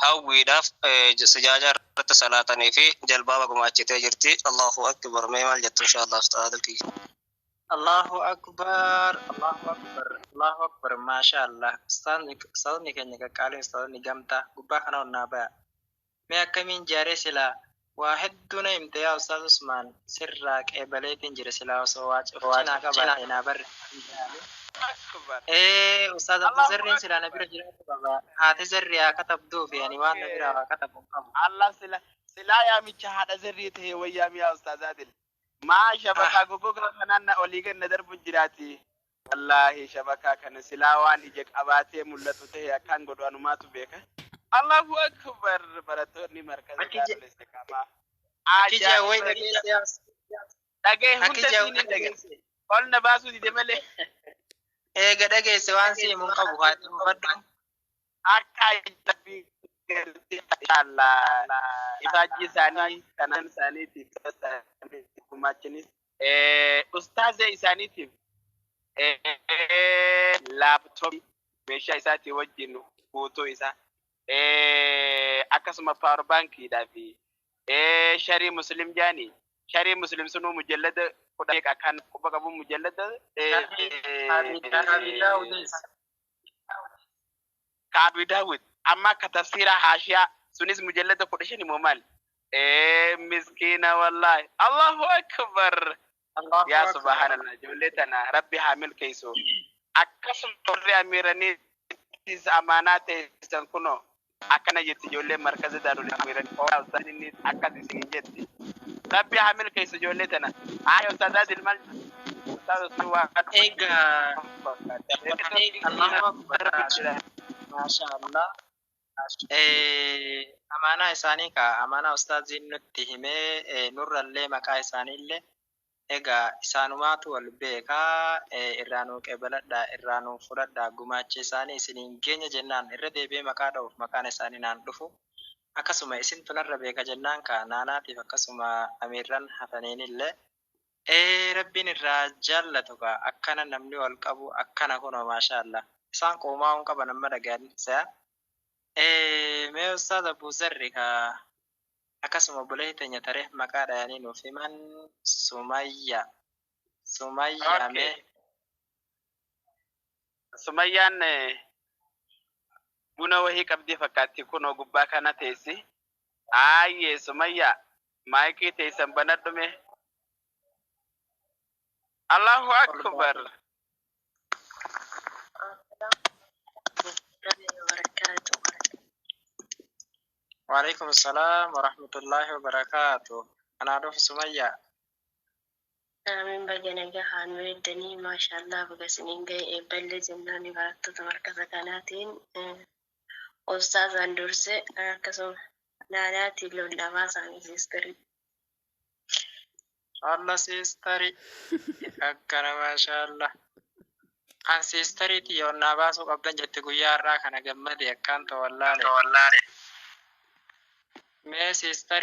Hawwiidhaaf sijaajaa irratti salaatanii fi jalbaaba gumaachitee jirti. Allahu akbar, mee maal jettu insha Allah, ustaadha kiyya? Allahu akbar, Allahu akbar, Allahu akbar, maasha Allah. Ustaazni, ustaazni keenya qaqqaaliin, ustaazni gamtaa gubbaa kana onnaa baya. Mee akkamiin jaaree silaa waa hedduu na himte yaa Ustaaz Usmaan, sirraa qeebaleetiin jira. Silaa osoo waa of cinaa qabaate naa barre. Akbar. Ee, Ustaaz Abu Allahu Zarriin silaa na akbar. bira jiraatu qaba. Haati Zarrii haa katabduu fi ani waan na biraa waa katabu hin qabu. Allah, sila silaa yaamicha haadha Zarrii ta'e wayyaa miyaa ustaazaatiin. Maa shabakaa gogogaa kanaan na olii gad na darbu jiraati. Wallaahi shabakaa kana silaa waan ija qabaatee mul'atu ta'e akkaan godhu anumaatu beeka. Allahu akbar, barattoonni markaza Akki je Daarul Istiqaamaa. Akki jaawwee Ajaa'iba! Dhageesse yaa Dhagee Akki hunda jaawwee siiniin dhage. dhageesse. Ol na baasuu dide malee. Eega dhageesse waan si himu hin qabu, haa itti fufadhu. Akka ajaa'ibi inshallah ifaajji isaanii kanaan isaaniitiif gumaachanis ustaaza isaaniitiif laaptooppii meeshaa isaatii wajjin guutuu isaa, akkasuma power bankiidhaa fi sharii Muslim jaanii, sharii Muslim sunuu mujallada 10 meeqa kan quba qabu mujallada Abi Daawudis. Ka Abi Daawud amma akka tafsiira haashiyaa sunis mujallada 15 immoo maal miskiina wallaahi. Allahu akbar. Allahu yaa akbar. Subhaanallah, ijoollee tana Rabbi haa milkeessu. Akkasuma warri amiiraniitis amaanaa teessan kunoo akkana jetti ijoolleen markaza Daarul Amiiranii ustaadinni akkas isiniin jetti. Rabbi haa milkeessu ijoollee tana. Haa, ustaaz Adil, maal ustaaz Usmaan waa Egaa Allahu akbar. Maasha Allah. Amaanaa isaanii ka amaanaa ustaaziin nutti himee nurrallee maqaa isaaniillee egaa isaanumaatu wal beekaa. Irraa nuu qeebaladhaa, irraa nuu fudhadhaa, gumaacha isaanii isiniin geenya jennaan irra deebi'ee maqaa dha'uuf maqaan isaanii naan dhufu. Akkasuma isintu narra beeka jennaan ka naanaatiif akkasuma amiirran hafaniinillee Rabbiin irraa jaallatu ka akkana namni wal qabu akkana kunoo maasha Allah. Isaan qoomaa hin qaban amma dhagayan saya. Mee Ustaaz Abu Zarri ka akkasuma obboleettii teenya tareef maqaa dhayanii nuuf himan, Sumayya. Sumayya. Mee. Sumayyaan buna wahii qabdii fakkaatti, kunoo gubbaa kana teessi. Aayyee Sumayyaa, maayikii teessan banadhu mee. Allahu akbar. Wabarakatuh. Waalaikum salaam wa rahmatullahi wa barakatuh. Anaa dhufu, Sumayya. Amiin, baga nagaa nu eeddanii. Maashaallah, baga isiniin ga'e. Eebballee jennaan barattoota markaza kanaatiin ustaazaan durse, akkasuma naanaatiin lollabaa isaanii siistarii. Allah, siistari. Akkana, maashaallah. Kan siistariiti yoonnaa baasuu qabdan jette guyyaa har'aa kana gammade akkaan ta'u wallaale. Mee siistarii.